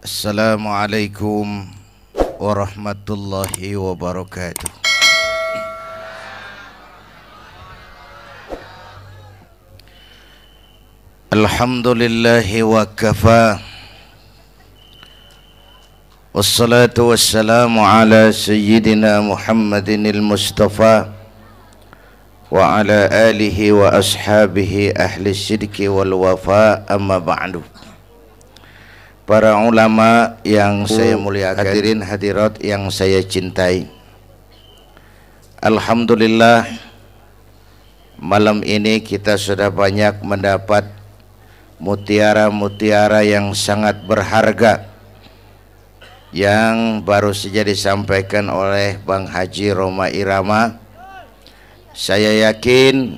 Assalamualaikum warahmatullahi wabarakatuh. Alhamdulillahi wa kafa. Wassalatu wassalamu ala sayyidina Muhammadinil Mustafa wa ala alihi wa ashabihi ahli sidqi wal wafa, amma ba'du. Para ulama yang saya muliakan, hadirin hadirat yang saya cintai, alhamdulillah malam ini kita sudah banyak mendapat mutiara-mutiara yang sangat berharga yang baru saja disampaikan oleh Bang Haji Roma Irama. Saya yakin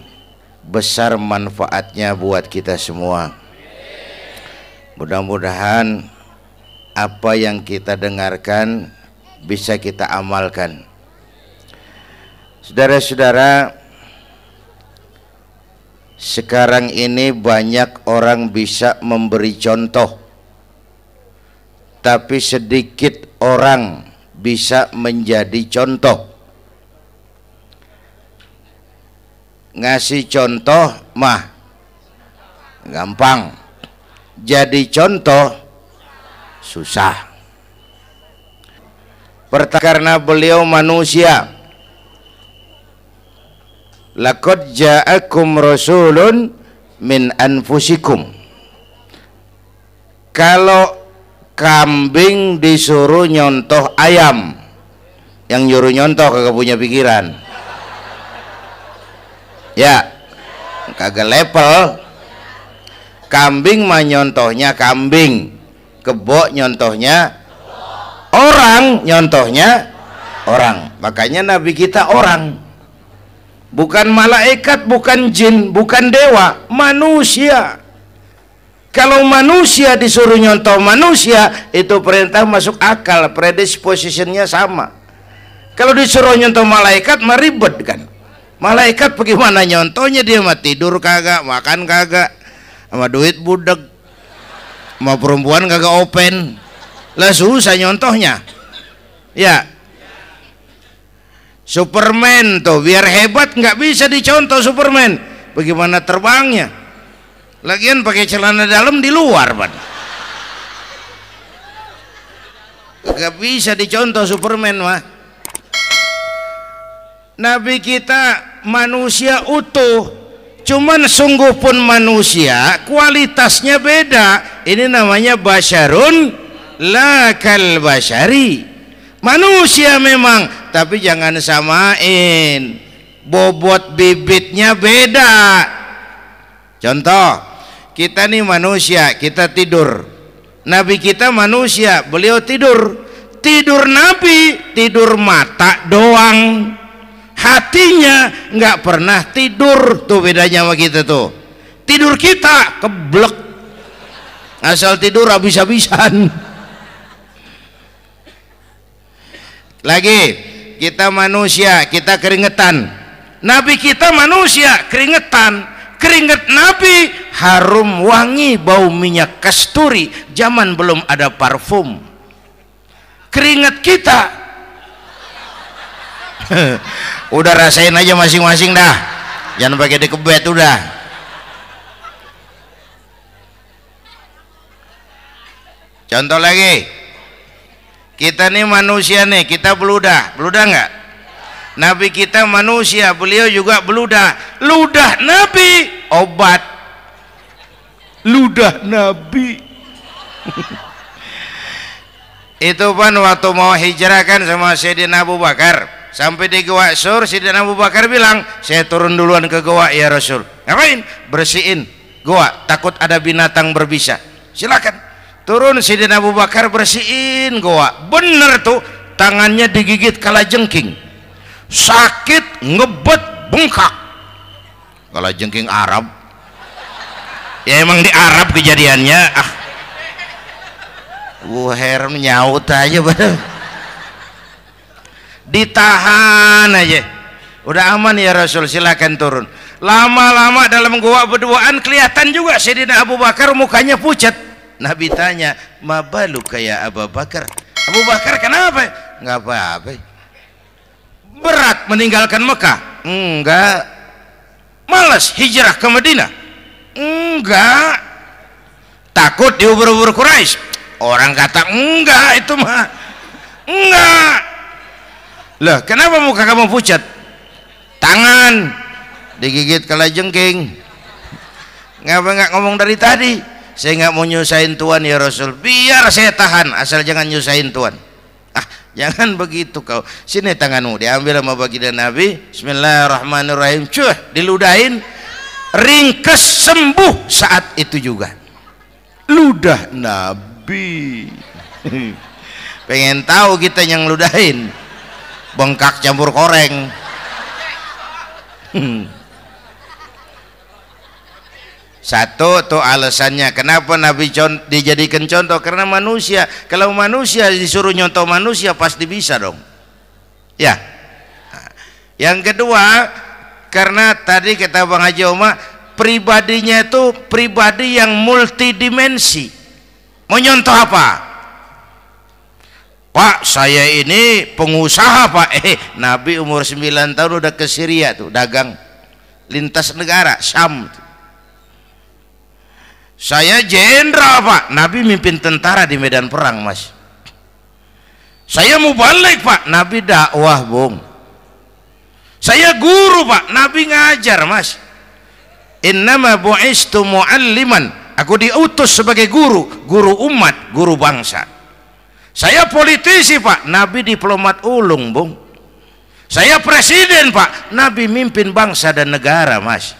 besar manfaatnya buat kita semua. Mudah-mudahan apa yang kita dengarkan bisa kita amalkan. Saudara-saudara, sekarang ini banyak orang bisa memberi contoh, tapi sedikit orang bisa menjadi contoh. Ngasih contoh mah gampang, jadi contoh susah. Karena beliau manusia. Laqad ja'akum rasulun min anfusikum. Kalau kambing disuruh nyontoh ayam, yang nyuruh nyontoh kagak punya pikiran. Ya, kagak level. Kambing mah nyontohnya kambing, kebo nyontohnya orang, nyontohnya orang. Makanya Nabi kita orang, bukan malaikat, bukan jin, bukan dewa, manusia. Kalau manusia disuruh nyontoh manusia, itu perintah masuk akal, predispositionnya sama. Kalau disuruh nyontoh malaikat mah ribet kan. Malaikat bagaimana nyontohnya, dia mah tidur kagak, makan kagak, sama duit budeg, sama perempuan kagak open, lah susah nyontohnya. Ya, Superman tuh biar hebat nggak bisa dicontoh Superman, bagaimana terbangnya, lagian pakai celana dalam di luar ban, nggak bisa dicontoh Superman mah. Nabi kita manusia utuh, cuman sungguh pun manusia, kualitasnya beda. Ini namanya basyarun la kal basyari. Manusia memang, tapi jangan samain, bobot bibitnya beda. Contoh, kita nih manusia, kita tidur. Nabi kita manusia, beliau tidur. Tidur Nabi, tidur mata doang, hatinya nggak pernah tidur. Tuh bedanya sama kita tuh. Tidur kita keblek, asal tidur habis-habisan. Lagi kita manusia, kita keringetan. Nabi kita manusia, keringetan. Keringet Nabi harum wangi, bau minyak kasturi, zaman belum ada parfum. Keringet kita udah rasain aja masing-masing dah, jangan pakai dikebet udah. Contoh lagi, kita nih manusia nih, kita beludah nggak? Nabi kita manusia, beliau juga beludah. Ludah Nabi obat, ludah Nabi itu pan waktu mau hijrah kan sama Sayyidina Abu Bakar, sampai di Gua Sur, Sayyidina Abu Bakar bilang, saya turun duluan ke gua ya Rasul. Ngapain? Bersihin gua, takut ada binatang berbisa. Silakan turun. Sayyidina Abu Bakar bersihin gua, bener tuh, tangannya digigit kalajengking, sakit, ngebet, bengkak. Kalajengking Arab ya, emang di Arab kejadiannya. Herem nyaut aja bener, ditahan aja, udah aman ya Rasul, silakan turun. Lama-lama dalam gua berduaan kelihatan juga Sayyidina Abu Bakar mukanya pucat. Nabi tanya, ma baluka ya Abu Bakar? Abu Bakar kenapa? Enggak apa-apa. Berat meninggalkan Mekah? Enggak. Malas hijrah ke Madinah? Enggak. Takut diubur-ubur Quraisy? Orang kata enggak, itu mah enggak. Loh, kenapa muka kamu pucat? Tangan digigit kalajengking. Ngapa nggak ngomong dari tadi? Saya nggak mau nyusahin Tuhan ya Rasul. Biar saya tahan, asal jangan nyusahin Tuhan. Ah, jangan begitu kau. Sini tanganmu, diambil sama baginda Nabi. Bismillahirrahmanirrahim. Cuh, diludahin, ringkes, sembuh saat itu juga. Ludah Nabi. Pengen tahu kita yang ludahin, bengkak campur koreng. Satu tuh alasannya kenapa Nabi dijadikan contoh, karena manusia, kalau manusia disuruh nyontoh manusia pasti bisa dong ya. Yang kedua, karena tadi kata Bang Haji Oma, pribadinya itu pribadi yang multidimensi. Mau nyontoh apa? Pak, saya ini pengusaha Pak. Nabi umur 9 tahun udah ke Syria tuh, dagang lintas negara Syam. Saya jenderal Pak. Nabi mimpin tentara di medan perang Mas. Saya mau balik Pak. Nabi dakwah Bung. Saya guru Pak. Nabi ngajar Mas. Innama bu'istu mu'alliman. Aku diutus sebagai guru, guru umat, guru bangsa. Saya politisi Pak. Nabi diplomat ulung Bung. Saya presiden Pak. Nabi mimpin bangsa dan negara Mas.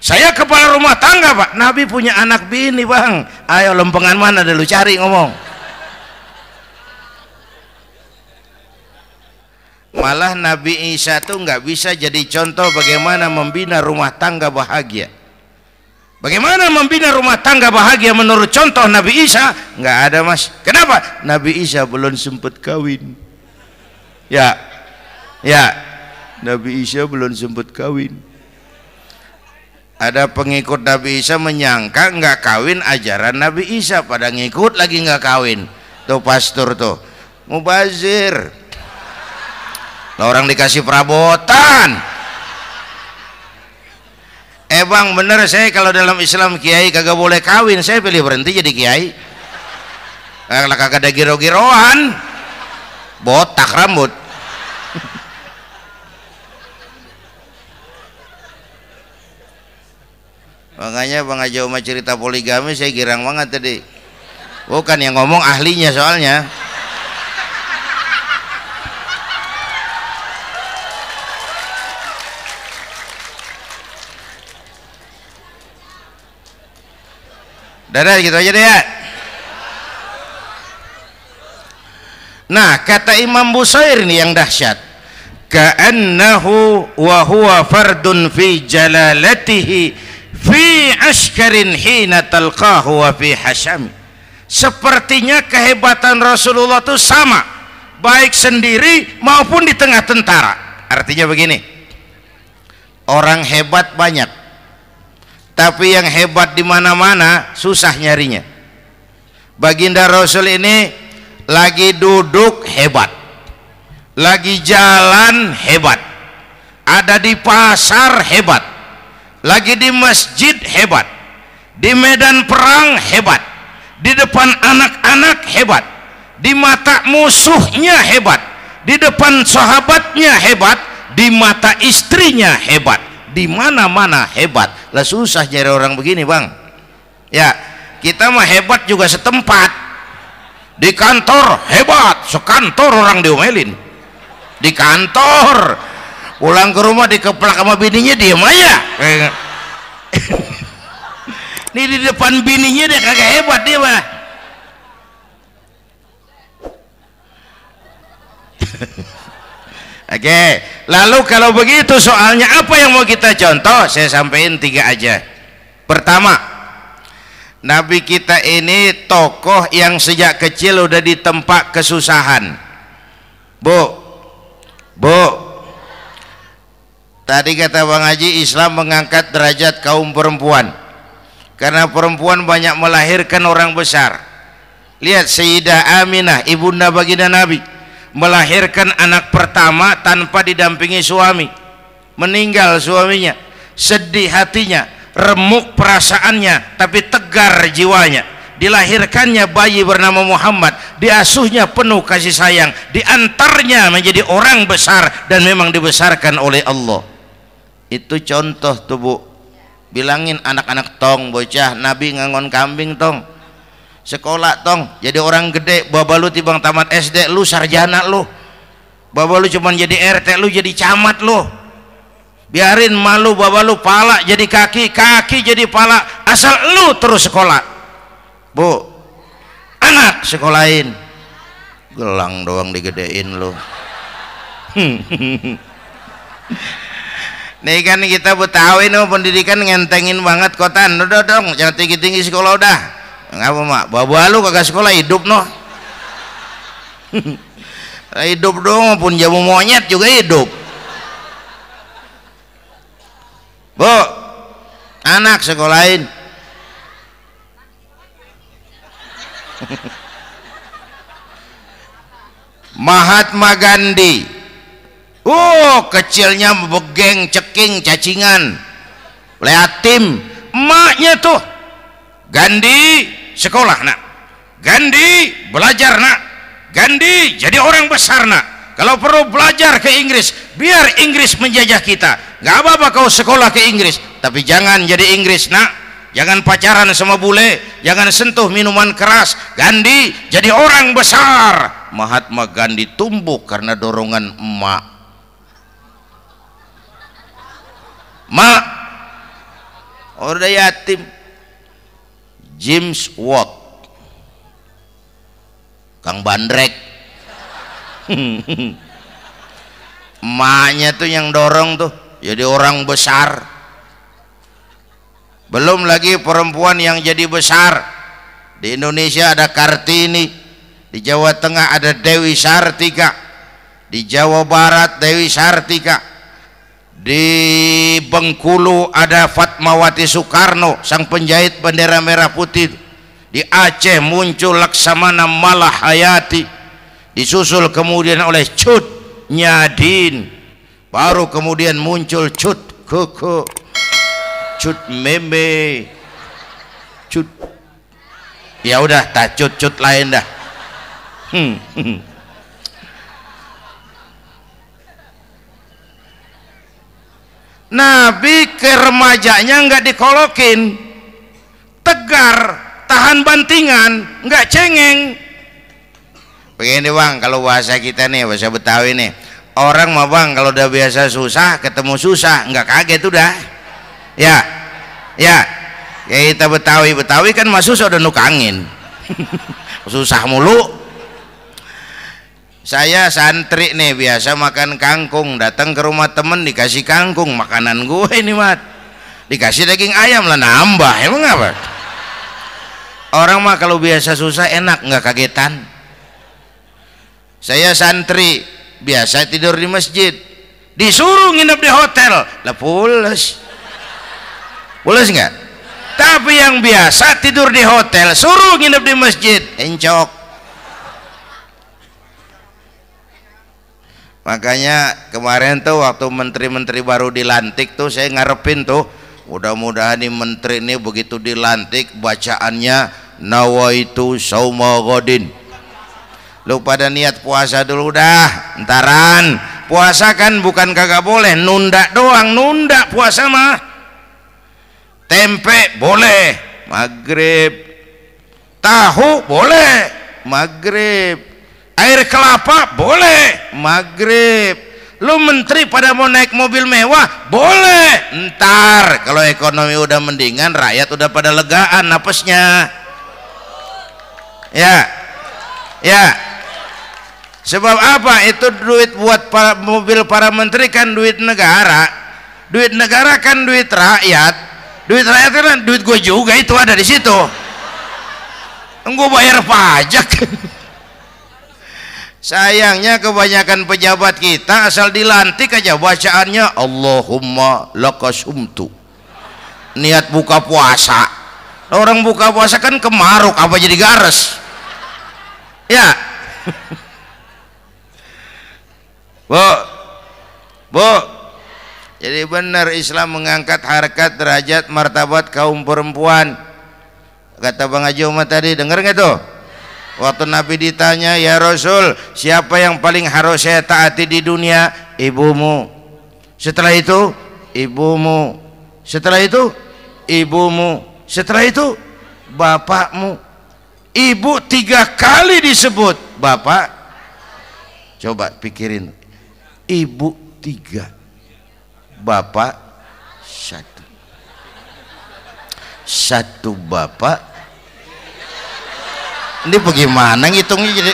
Saya kepala rumah tangga Pak. Nabi punya anak bini Bang. Ayo lempengan mana dulu cari ngomong. Malah Nabi Isa tuh nggak bisa jadi contoh bagaimana membina rumah tangga bahagia. Bagaimana membina rumah tangga bahagia menurut contoh Nabi Isa? Nggak ada Mas. Kenapa? Nabi Isa belum sempat kawin. Ya, Nabi Isa belum sempat kawin. Ada pengikut Nabi Isa menyangka nggak kawin ajaran Nabi Isa, pada ngikut lagi nggak kawin. Tuh pastor tuh mubazir. Orang dikasih perabotan. Bang bener, saya kalau dalam Islam kiai kagak boleh kawin, saya pilih berhenti jadi kiai. Kalau kagak ada giro-giroan, botak rambut. Makanya Bang Haji Oma cerita poligami saya girang banget tadi. Bukan yang ngomong ahlinya soalnya. Dadah gitu aja deh ya. Nah, kata Imam Busair ini yang dahsyat. Ka'annahu wa huwa fardun fi jalalatihi fi ashkarin hina talqahu wa fi hasham. Sepertinya kehebatan Rasulullah itu sama, baik sendiri maupun di tengah tentara. Artinya begini, orang hebat banyak, tapi yang hebat di mana-mana susah nyarinya. Baginda Rasul ini lagi duduk hebat, lagi jalan hebat, ada di pasar hebat, lagi di masjid hebat, di medan perang hebat, di depan anak-anak hebat, di mata musuhnya hebat, di depan sahabatnya hebat, di mata istrinya hebat, di mana-mana hebat. Lah susah nyari orang begini Bang. Ya, kita mah hebat juga setempat. Di kantor hebat, sekantor orang diomelin. Di kantor, pulang ke rumah dikeplak sama bininya diem aja. Ini di depan bininya dia kagak hebat dia mah. Oke, lalu kalau begitu soalnya apa yang mau kita contoh? Saya sampaikan 3 aja. Pertama, Nabi kita ini tokoh yang sejak kecil udah ditempa kesusahan. Bu, tadi kata Bang Haji, Islam mengangkat derajat kaum perempuan. karena perempuan banyak melahirkan orang besar. Lihat Sayyidah Aminah, ibunda baginda Nabi, melahirkan anak pertama tanpa didampingi suami. Meninggal suaminya, sedih hatinya, remuk perasaannya, tapi tegar jiwanya. Dilahirkannya bayi bernama Muhammad, diasuhnya penuh kasih sayang, diantarnya menjadi orang besar dan memang dibesarkan oleh Allah. Itu contoh tuh Bu. Bilangin anak-anak tong, bocah Nabi ngangon kambing tong, sekolah tong, jadi orang gede. Baba lu tibang tamat SD, lu sarjana lu. Baba lu cuman jadi RT, lu jadi camat lu. Biarin malu baba lu, pala jadi kaki, kaki jadi pala, asal lu terus sekolah. Bu, anak sekolahin, gelang doang digedein lu. Nih kan kita Betawi nih pendidikan ngentengin banget kotan. Udah dong, jangan tinggi-tinggi sekolah udah. Ngapa mak? Bawa lu kagak sekolah hidup noh. Hidup dong, pun jamu monyet juga hidup. Bu, anak sekolahin. Mahatma Gandhi. Kecilnya begeng, ceking, cacingan, leatim. Emaknya tuh, Gandhi sekolah nak, Gandhi belajar nak, Gandhi jadi orang besar nak. Kalau perlu belajar ke Inggris, biar Inggris menjajah kita. Gak apa-apa kau sekolah ke Inggris, tapi jangan jadi Inggris nak. Jangan pacaran sama bule, jangan sentuh minuman keras. Gandhi jadi orang besar. Mahatma Gandhi tumbuh karena dorongan emak. Mak, udah yatim. James Watt, Kang Bandrek. Emaknya tuh yang dorong tuh jadi orang besar. Belum lagi perempuan yang jadi besar. Di Indonesia ada Kartini, di Jawa Tengah ada Dewi Sartika, di Jawa Barat Dewi Sartika, di Bengkulu ada Fatmawati Soekarno, sang penjahit bendera merah putih. Di Aceh muncul Laksamana Malahayati, disusul kemudian oleh Cut Nyadin, baru kemudian muncul Cut Koko, Cut Meme, Cut, ya udah tak cut lain dah. Nabi ke remajanya nggak dikolokin, tegar, tahan bantingan, nggak cengeng. Begini bang, kalau bahasa kita nih, bahasa Betawi nih, orang mah bang kalau udah biasa susah ketemu susah nggak kaget udah. Ya kita Betawi kan mah susah udah nukangin. Susah mulu. Saya santri nih biasa makan kangkung, datang ke rumah temen dikasih kangkung, makanan gue ini mat, dikasih daging ayam lah nambah, emang apa? Orang mah kalau biasa susah enak, nggak kagetan. Saya santri biasa tidur di masjid, disuruh nginep di hotel lah pules nggak? Tapi yang biasa tidur di hotel suruh nginep di masjid encok. Makanya kemarin tuh waktu menteri-menteri baru dilantik tuh saya ngarepin tuh, mudah-mudahan nih menteri ini begitu dilantik bacaannya nawaitu sauma ghadin. Lu pada niat puasa dulu dah, entaran. Puasa kan bukan kagak boleh, nunda doang, nunda puasa mah. Tempe boleh maghrib, tahu boleh maghrib, air kelapa boleh maghrib. Lu menteri pada mau naik mobil mewah boleh, ntar kalau ekonomi udah mendingan, rakyat udah pada legaan napasnya. Ya sebab apa? Itu duit buat mobil para menteri kan duit negara. Duit negara kan duit rakyat. Duit rakyat kan duit gue juga, itu ada di situ. Gue bayar pajak. Sayangnya kebanyakan pejabat kita asal dilantik aja bacaannya Allahumma lakasumtu, niat buka puasa. Orang buka puasa kan kemaruk, apa jadi gares? Ya. Bu, jadi benar Islam mengangkat harkat, derajat, martabat kaum perempuan. Kata Bang Haji Umar tadi, dengar nggak tuh? Waktu Nabi ditanya, ya Rasul, siapa yang paling harus saya taati di dunia? Ibumu. Setelah itu, ibumu. Setelah itu, ibumu. Setelah itu, bapakmu. Ibu 3 kali disebut, bapak. Coba pikirin. Ibu 3, bapak 1. 1 bapak. Ini bagaimana ngitungnya jadi?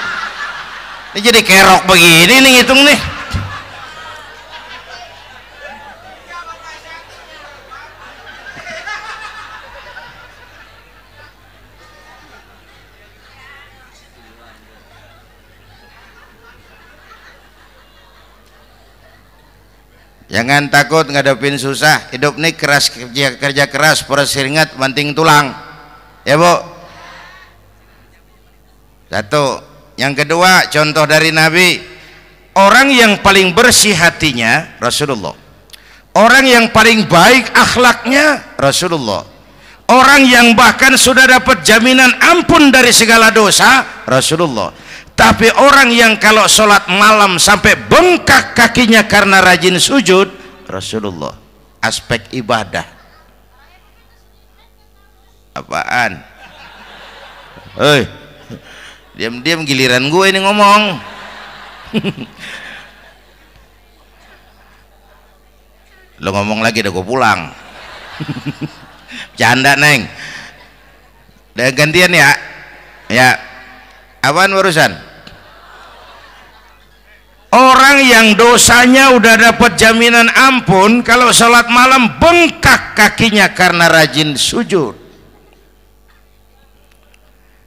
Ini jadi kerok begini nih ngitung nih. Jangan takut ngadepin susah. Hidup nih keras, kerja keras, peres keringat, banting tulang. Ya Bu. Satu. Yang kedua, contoh dari Nabi. Orang yang paling bersih hatinya Rasulullah. Orang yang paling baik akhlaknya Rasulullah. Orang yang bahkan sudah dapat jaminan ampun dari segala dosa Rasulullah. Tapi orang yang kalau sholat malam sampai bengkak kakinya karena rajin sujud Rasulullah. Aspek ibadah. Apaan? Hei, diam-diam giliran gue ini ngomong. Lo ngomong lagi udah gue pulang. Canda neng. Udah gantian ya. Ya. Apaan urusan? Orang yang dosanya udah dapat jaminan ampun, kalau sholat malam bengkak kakinya karena rajin sujud.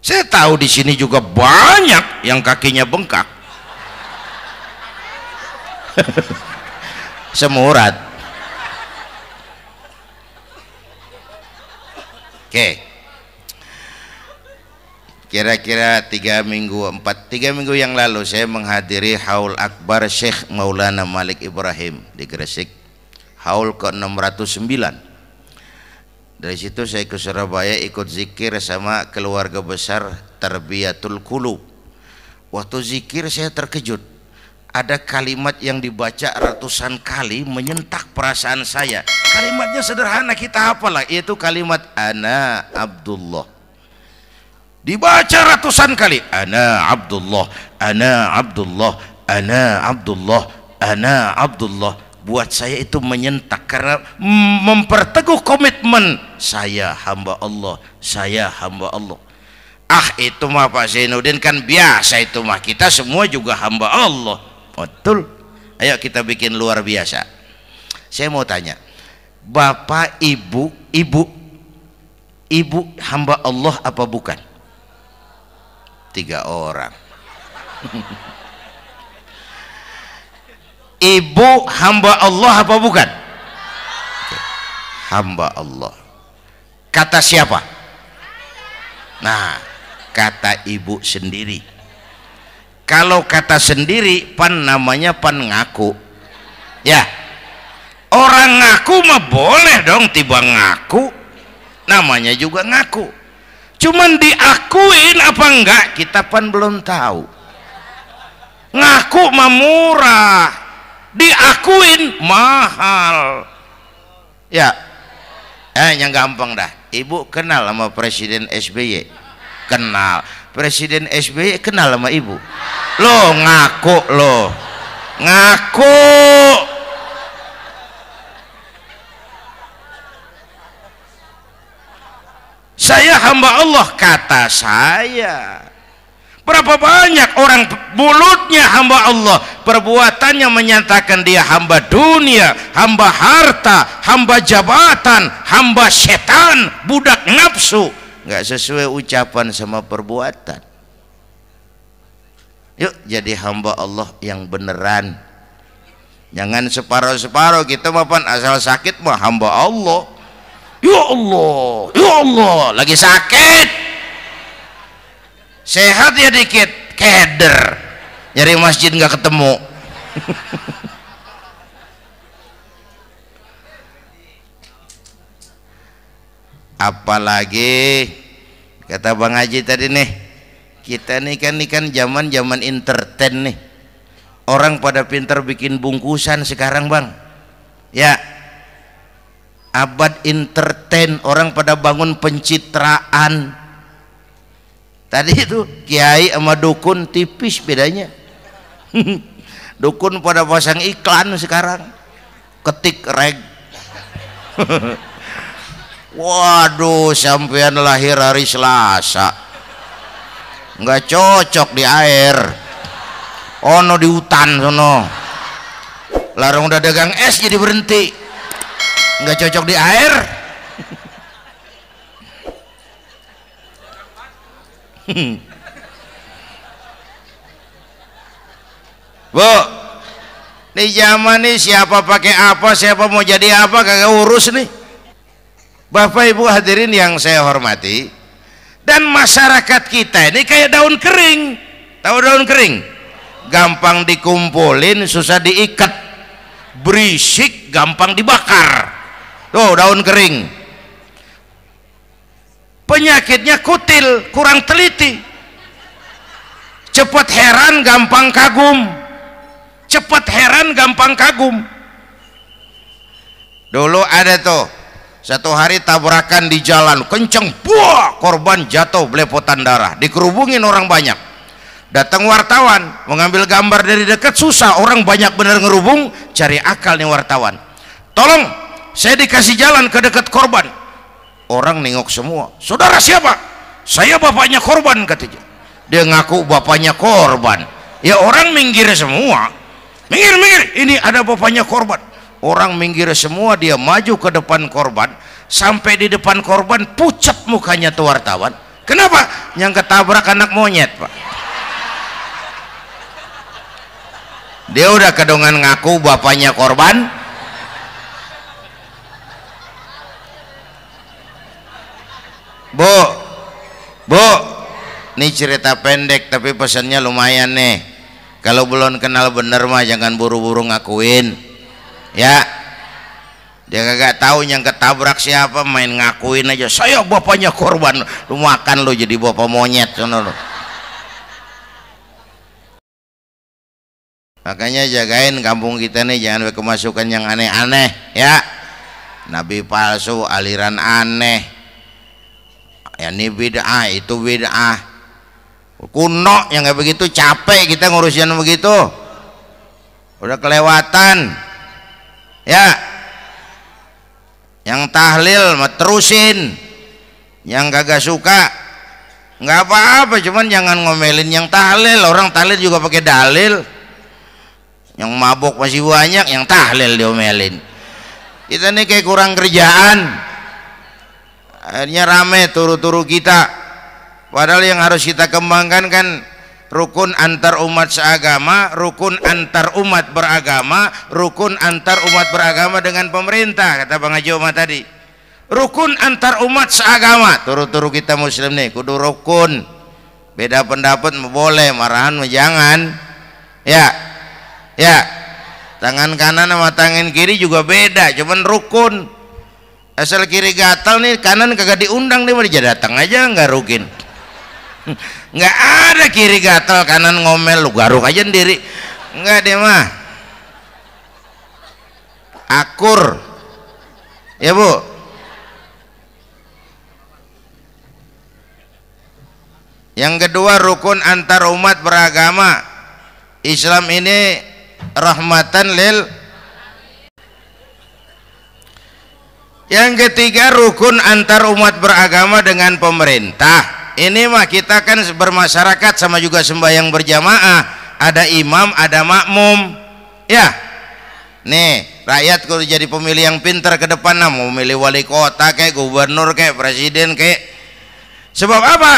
Saya tahu di sini juga banyak yang kakinya bengkak. Semurat. Oke. Kira-kira 3 minggu yang lalu saya menghadiri haul akbar Syekh Maulana Malik Ibrahim di Gresik, haul ke-609. Dari situ saya ke Surabaya ikut zikir sama keluarga besar Tarbiyatul Qulub. Waktu zikir saya terkejut, ada kalimat yang dibaca ratusan kali menyentak perasaan saya. Kalimatnya sederhana, kita hafalah, yaitu kalimat Ana Abdullah. Dibaca ratusan kali, Ana Abdullah, Ana Abdullah, Ana Abdullah, Ana Abdullah. Buat saya itu menyentak karena memperteguh komitmen, saya hamba Allah, saya hamba Allah. Ah, itu mah Pak Zainuddin kan biasa, itu mah kita semua juga hamba Allah. Betul. Ayo kita bikin luar biasa. Saya mau tanya, Bapak, Ibu hamba Allah apa bukan? 3 orang. Ibu hamba Allah apa bukan? Hamba Allah. Kata siapa? Nah, kata ibu sendiri. Kalau kata sendiri, pan namanya pan ngaku. Ya, orang ngaku mah boleh dong, tiba ngaku, namanya juga ngaku. Cuman diakuin apa enggak, kita pan belum tahu. Ngaku mah murah, diakuin mahal. Ya, yang gampang dah. Ibu kenal sama Presiden SBY? Kenal. Presiden SBY kenal sama ibu? Lo ngaku, lo ngaku. Saya hamba Allah, kata saya. Berapa banyak orang mulutnya hamba Allah, perbuatannya menyatakan dia hamba dunia, hamba harta, hamba jabatan, hamba setan, budak nafsu. Nggak sesuai ucapan sama perbuatan. Yuk jadi hamba Allah yang beneran. Jangan separuh-separuh, kita mapan asal sakit mah hamba Allah. ya Allah, lagi sakit, sehat ya dikit, keder, nyari masjid nggak ketemu. Apalagi kata Bang Haji tadi nih, kita nih kan zaman entertain nih, orang pada pintar bikin bungkusan sekarang Bang, ya abad entertain, orang pada bangun pencitraan. Tadi itu kiai sama dukun tipis bedanya. Dukun pada pasang iklan sekarang, ketik reg. Waduh, sampean lahir hari Selasa, nggak cocok di air, ono di hutan sono, larang udah dagang es jadi berhenti, nggak cocok di air. Bu, nih zaman nih siapa pakai apa, siapa mau jadi apa kagak urus nih. Bapak Ibu hadirin yang saya hormati, dan masyarakat kita ini kayak daun kering. Tahu daun kering? Gampang dikumpulin, susah diikat, berisik, gampang dibakar. Tuh daun kering. Penyakitnya kutil, kurang teliti, cepat heran, gampang kagum. Cepat heran, gampang kagum. Dulu ada tuh satu hari tabrakan di jalan kenceng, buah, korban jatuh belepotan darah, dikerubungin orang banyak. Datang wartawan mengambil gambar dari dekat, susah, orang banyak bener ngerubung. Cari akal nih wartawan, tolong saya dikasih jalan ke dekat korban. Orang nengok semua, saudara siapa? Saya bapaknya korban, katanya. Dia ngaku bapaknya korban. Ya orang minggir semua, minggir, ini ada bapaknya korban. Orang minggir semua, dia maju ke depan korban. Sampai di depan korban, pucat mukanya tuh wartawan. Kenapa? Yang ketabrak anak monyet, Pak. Dia udah kedongan ngaku bapaknya korban. Bu, ini cerita pendek tapi pesannya lumayan nih. Kalau belum kenal bener mah jangan buru-buru ngakuin. Ya, dia kagak tahu yang ketabrak siapa, main ngakuin aja, saya bapaknya korban. Lu makan lu jadi bapak monyet sono lu. Makanya jagain kampung kita nih, jangan kemasukan yang aneh-aneh ya. Nabi palsu, aliran aneh, ya ini bid'ah, itu bid'ah kuno yang kayak begitu. Capek kita ngurusin begitu, udah kelewatan. Ya, yang tahlil mah terusin, yang kagak suka nggak apa-apa, cuman jangan ngomelin yang tahlil. Orang tahlil juga pakai dalil. Yang mabok masih banyak, yang tahlil diomelin. Kita nih kayak kurang kerjaan, akhirnya rame turu-turu kita. Padahal yang harus kita kembangkan kan rukun antar umat seagama, rukun antar umat beragama, rukun antar umat beragama dengan pemerintah, kata Bang Haji Omar tadi. Rukun antar umat seagama, turu-turu kita muslim nih kudu rukun. Beda pendapat boleh, marahan jangan. Ya, tangan kanan sama tangan kiri juga beda, cuman rukun. Asal kiri gatal nih, kanan kagak diundang, dia dia datang aja nggak rukin. Nggak ada kiri gatal kanan ngomel, lu garuk aja sendiri. Nggak, dia mah akur ya Bu. Yang kedua, rukun antar umat beragama. Islam ini rahmatan lil. Yang ketiga, rukun antar umat beragama dengan pemerintah. Ini mah kita kan bermasyarakat sama juga sembahyang berjamaah, ada imam, ada makmum. Ya, nih rakyat kalau jadi pemilih yang pintar ke depan, nah, mau milih wali kota kayak gubernur kayak presiden kayak. Sebab apa?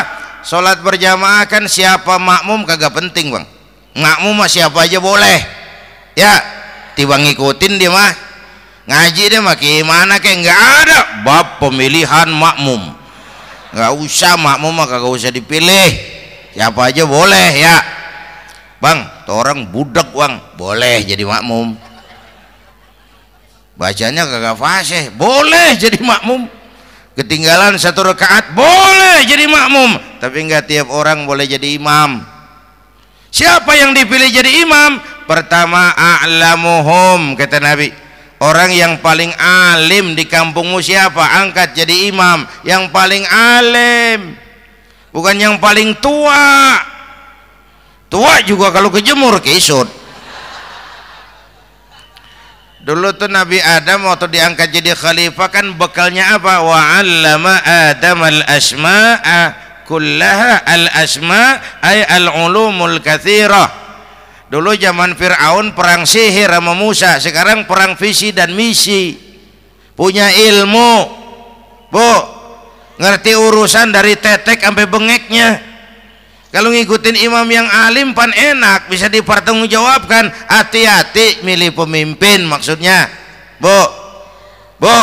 Sholat berjamaah kan siapa makmum kagak penting Bang. Makmum mah siapa aja boleh. Ya, tiba ngikutin dia mah. ngaji deh mah gimana kayak nggak ada bab pemilihan makmum, nggak usah makmum mah kagak usah dipilih, siapa aja boleh ya bang, tuh orang budak bang boleh jadi makmum, bacanya kagak fasih boleh jadi makmum, ketinggalan 1 rakaat boleh jadi makmum, tapi nggak tiap orang boleh jadi imam. Siapa yang dipilih jadi imam? Pertama a'lamuhum, kata Nabi, orang yang paling alim di kampungmu siapa? Angkat jadi imam. Yang paling alim, bukan yang paling tua. Tua juga kalau kejemur kisut. Dulu tuh Nabi Adam waktu diangkat jadi khalifah kan bekalnya apa? Wa 'allama Adam al-asma'a kullaha, al-asma' ay al-ulumul katsirah. Dulu zaman Fir'aun perang sihir sama Musa, sekarang perang visi dan misi. Punya ilmu, bu, ngerti urusan dari tetek sampai bengeknya. Kalau ngikutin imam yang alim pan enak, bisa dipertanggungjawabkan. Hati-hati milih pemimpin maksudnya, bu,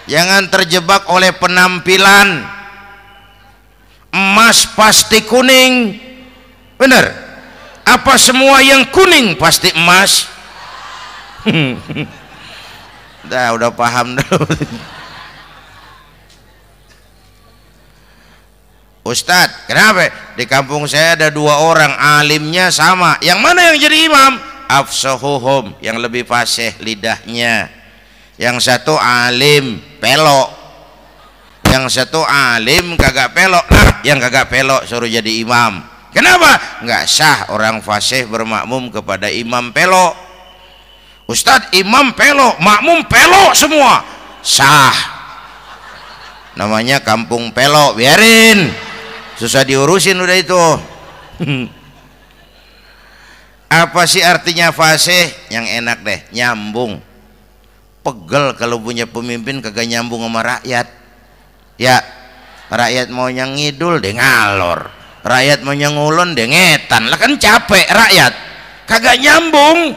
jangan terjebak oleh penampilan. Emas pasti kuning, bener? Apa semua yang kuning pasti emas? Udah paham dulu. Ustadz, kenapa? Di kampung saya ada 2 orang alimnya sama. Yang mana yang jadi imam? Afsahuhum, yang lebih fasih lidahnya. Yang satu alim pelok, yang satu alim kagak pelok. Nah, yang kagak pelok suruh jadi imam. Kenapa? Nggak sah orang fasih bermakmum kepada imam pelok. Ustadz, imam pelok, makmum pelok semua. Sah. Namanya kampung pelok, biarin. Susah diurusin udah itu. Apa sih artinya fasih? Yang enak deh, nyambung. Pegel kalau punya pemimpin kagak nyambung sama rakyat. Ya, rakyat mau yang ngidul deh ngalor, rakyat mau nyengulon deh ngetan, lah kan capek rakyat, kagak nyambung.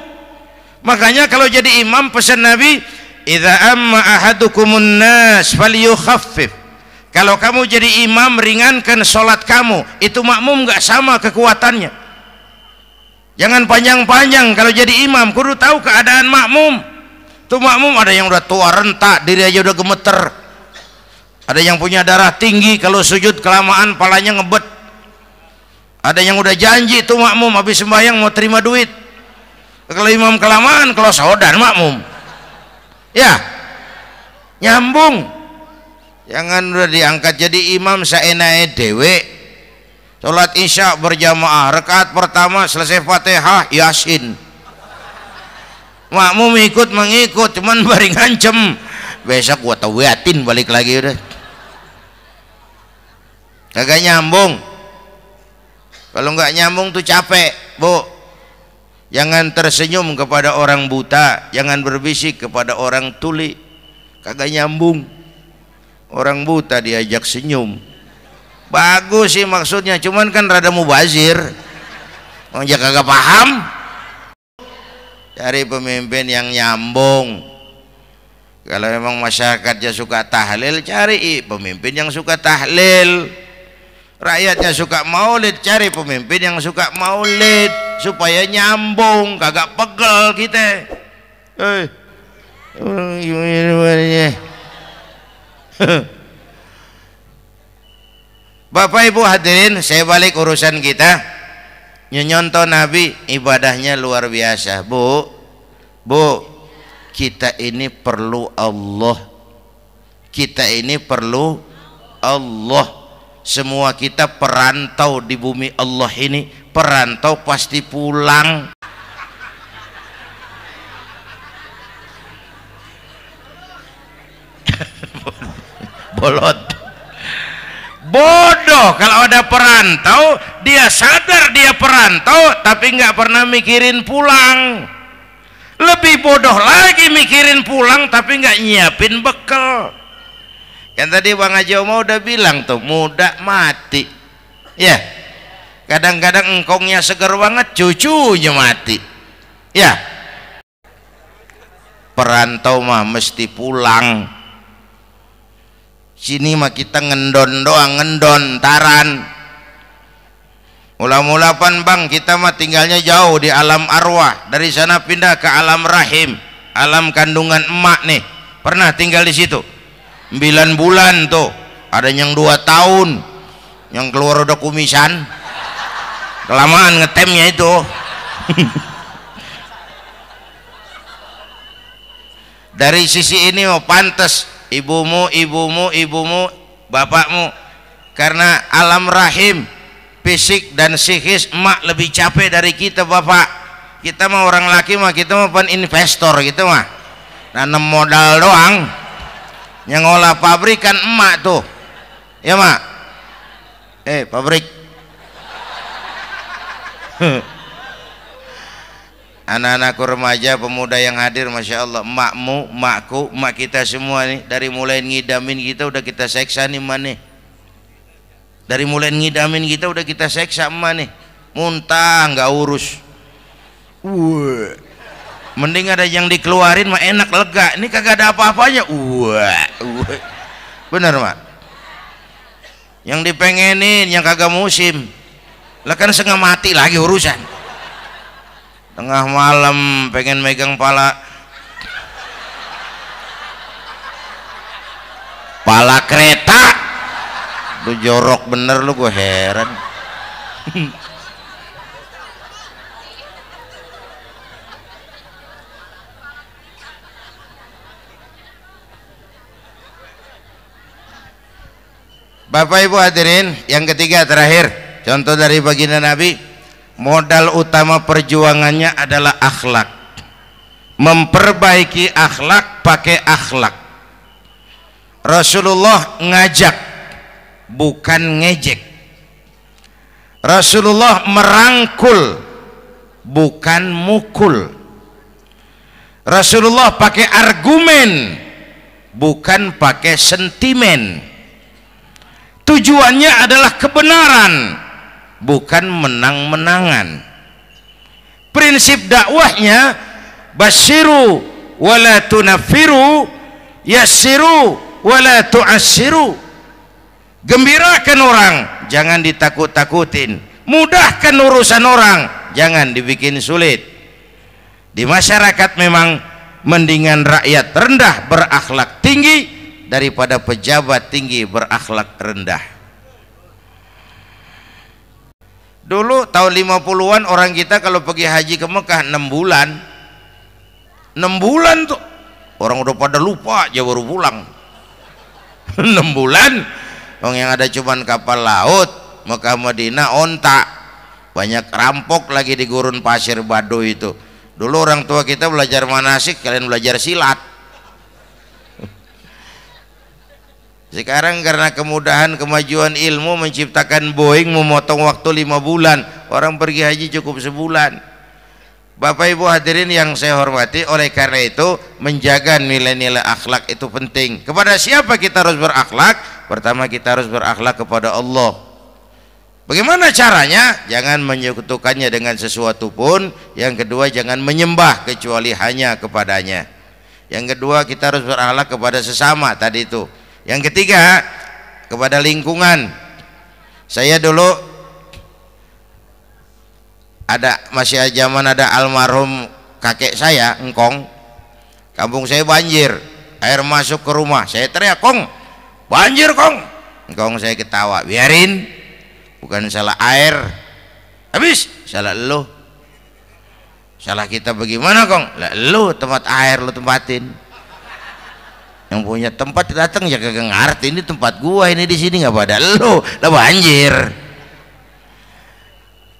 Makanya kalau jadi imam pesan Nabi, idza amma ahadukumun nas falyukhaffif. Kalau kamu jadi imam ringankan sholat kamu, itu makmum nggak sama kekuatannya. Jangan panjang-panjang kalau jadi imam, kudu tahu keadaan makmum. Tuh makmum ada yang udah tua rentak, diri aja udah gemeter. Ada yang punya darah tinggi, kalau sujud kelamaan palanya ngebet. Ada yang udah janji tuh makmum habis sembahyang mau terima duit. Kalau imam kelamaan kalau saudan makmum. Ya, nyambung. Jangan udah diangkat jadi imam saenake dhewe. Salat Isya berjamaah, rakaat pertama selesai Fatihah Yasin. Makmum ikut mengikut, cuman bari ngancem. Besok gua tawiatin balik lagi udah. Kagak nyambung. Kalau nggak nyambung tuh capek, bu. Jangan tersenyum kepada orang buta, jangan berbisik kepada orang tuli, kagak nyambung. Orang buta diajak senyum, bagus sih maksudnya, cuman kan rada mubazir. Orang kagak paham. Cari pemimpin yang nyambung. Kalau memang masyarakatnya suka tahlil, cari pemimpin yang suka tahlil. Rakyatnya suka maulid, cari pemimpin yang suka maulid supaya nyambung, kagak pegel kita. Bapak Ibu hadirin, saya balik urusan kita. Nyontoh Nabi ibadahnya luar biasa, bu. Kita ini perlu Allah. Kita ini perlu Allah. Semua kita perantau di bumi Allah ini. Perantau pasti pulang. Bolot. Bodoh kalau ada perantau, dia sadar dia perantau tapi nggak pernah mikirin pulang. Lebih bodoh lagi mikirin pulang tapi nggak nyiapin bekal. Yang tadi Bang Haji Omar udah bilang tuh, muda mati. Ya, kadang-kadang engkongnya seger banget, cucunya mati. Ya, perantau mah mesti pulang. Sini mah kita ngendon doang, ngendon taran. Mula-mula pan bang, kita mah tinggalnya jauh di alam arwah, dari sana pindah ke alam rahim, alam kandungan emak nih. Pernah tinggal di situ 9 bulan tuh, ada yang 2 tahun, yang keluar udah kumisan, kelamaan ngetemnya itu. Dari sisi ini mau pantas ibumu, bapakmu, karena alam rahim fisik dan psikis emak lebih capek dari kita bapak. Kita mah orang laki mah, kita mah pan investor gitu mah, nanam modal doang. Yang ngolah pabrik kan emak tuh, ya mak. Pabrik. Anak-anakku remaja, pemuda yang hadir, masya Allah, emakmu, emakku, emak kita semua nih, dari mulai ngidamin kita udah kita seksa nih mana. Dari mulai ngidamin kita udah kita seksa emak nih, muntah nggak urus. Mending ada yang dikeluarin mah enak, lega. Ini kagak ada apa-apanya. Bener mak. Yang dipengenin yang kagak musim, lah kan setengah mati lagi urusan. Tengah malam pengen megang pala kereta, lu jorok bener lu, gue heran. Bapak Ibu hadirin, yang ketiga terakhir, contoh dari baginda Nabi, modal utama perjuangannya adalah akhlak. Memperbaiki akhlak, pakai akhlak. Rasulullah ngajak, bukan ngejek. Rasulullah merangkul, bukan mukul. Rasulullah pakai argumen, bukan pakai sentimen. Tujuannya adalah kebenaran, bukan menang-menangan. Prinsip dakwahnya basyiru wala tunaffiru, yassiru wala tu'assiru. Gembirakan orang, jangan ditakut-takutin. Mudahkan urusan orang, jangan dibikin sulit. Di masyarakat memang mendingan rakyat rendah berakhlak tinggi daripada pejabat tinggi berakhlak rendah. Dulu tahun 50-an orang kita kalau pergi haji ke Mekah 6 bulan. 6 bulan tuh orang udah pada lupa aja baru pulang. 6 bulan orang yang ada cuman kapal laut, Mekah Madinah onta, banyak rampok lagi di gurun pasir Baduy itu. Dulu orang tua kita belajar manasik, kalian belajar silat. Sekarang karena kemudahan kemajuan ilmu menciptakan Boeing memotong waktu 5 bulan, orang pergi haji cukup sebulan. Bapak Ibu hadirin yang saya hormati, oleh karena itu menjaga nilai-nilai akhlak itu penting. Kepada siapa kita harus berakhlak? Pertama, kita harus berakhlak kepada Allah. Bagaimana caranya? Jangan menyekutukannya dengan sesuatu pun. Yang kedua, jangan menyembah kecuali hanya kepadanya. Yang kedua, kita harus berakhlak kepada sesama tadi itu. Yang ketiga, kepada lingkungan. Saya dulu masih zaman ada almarhum kakek saya, engkong. Kampung saya banjir, air masuk ke rumah. Saya teriak, "Kong, banjir Kong." Engkong saya ketawa, "Biarin, bukan salah air." Habis, salah lo. Salah kita bagaimana Kong? Lah lo tempat air lo tempatin. Yang punya tempat datang ya kagak ngerti, ini tempat gua, ini di sini nggak pada lo, lah banjir.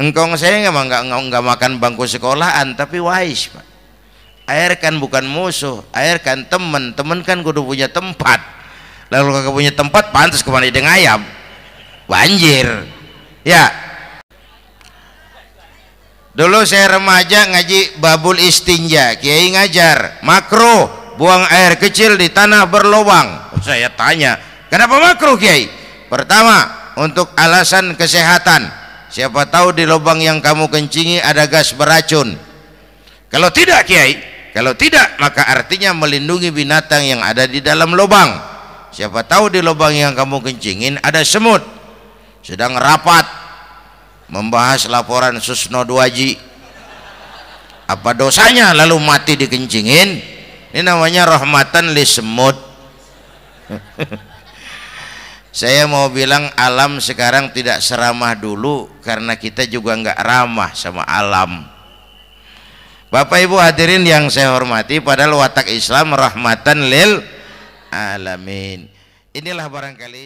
Engkong saya nggak makan bangku sekolahan, tapi wise Pak. Air kan bukan musuh, air kan temen kan kudu punya tempat. Lalu kagak punya tempat, pantas kemana dia ngayap, banjir. Ya, dulu saya remaja ngaji babul istinja, kiai ngajar makruh buang air kecil di tanah berlubang. Saya tanya, kenapa makruh Kiai? Pertama, untuk alasan kesehatan. Siapa tahu di lubang yang kamu kencingi ada gas beracun. Kalau tidak Kiai, Kalau tidak, maka artinya melindungi binatang yang ada di dalam lubang. Siapa tahu di lubang yang kamu kencingin ada semut sedang rapat membahas laporan Susno 2Ji. Apa dosanya lalu mati dikencingin? Ini namanya rahmatan li semut. Saya mau bilang alam sekarang tidak seramah dulu karena kita juga nggak ramah sama alam. Bapak Ibu hadirin yang saya hormati, padahal watak Islam rahmatan lil alamin. Inilah barangkali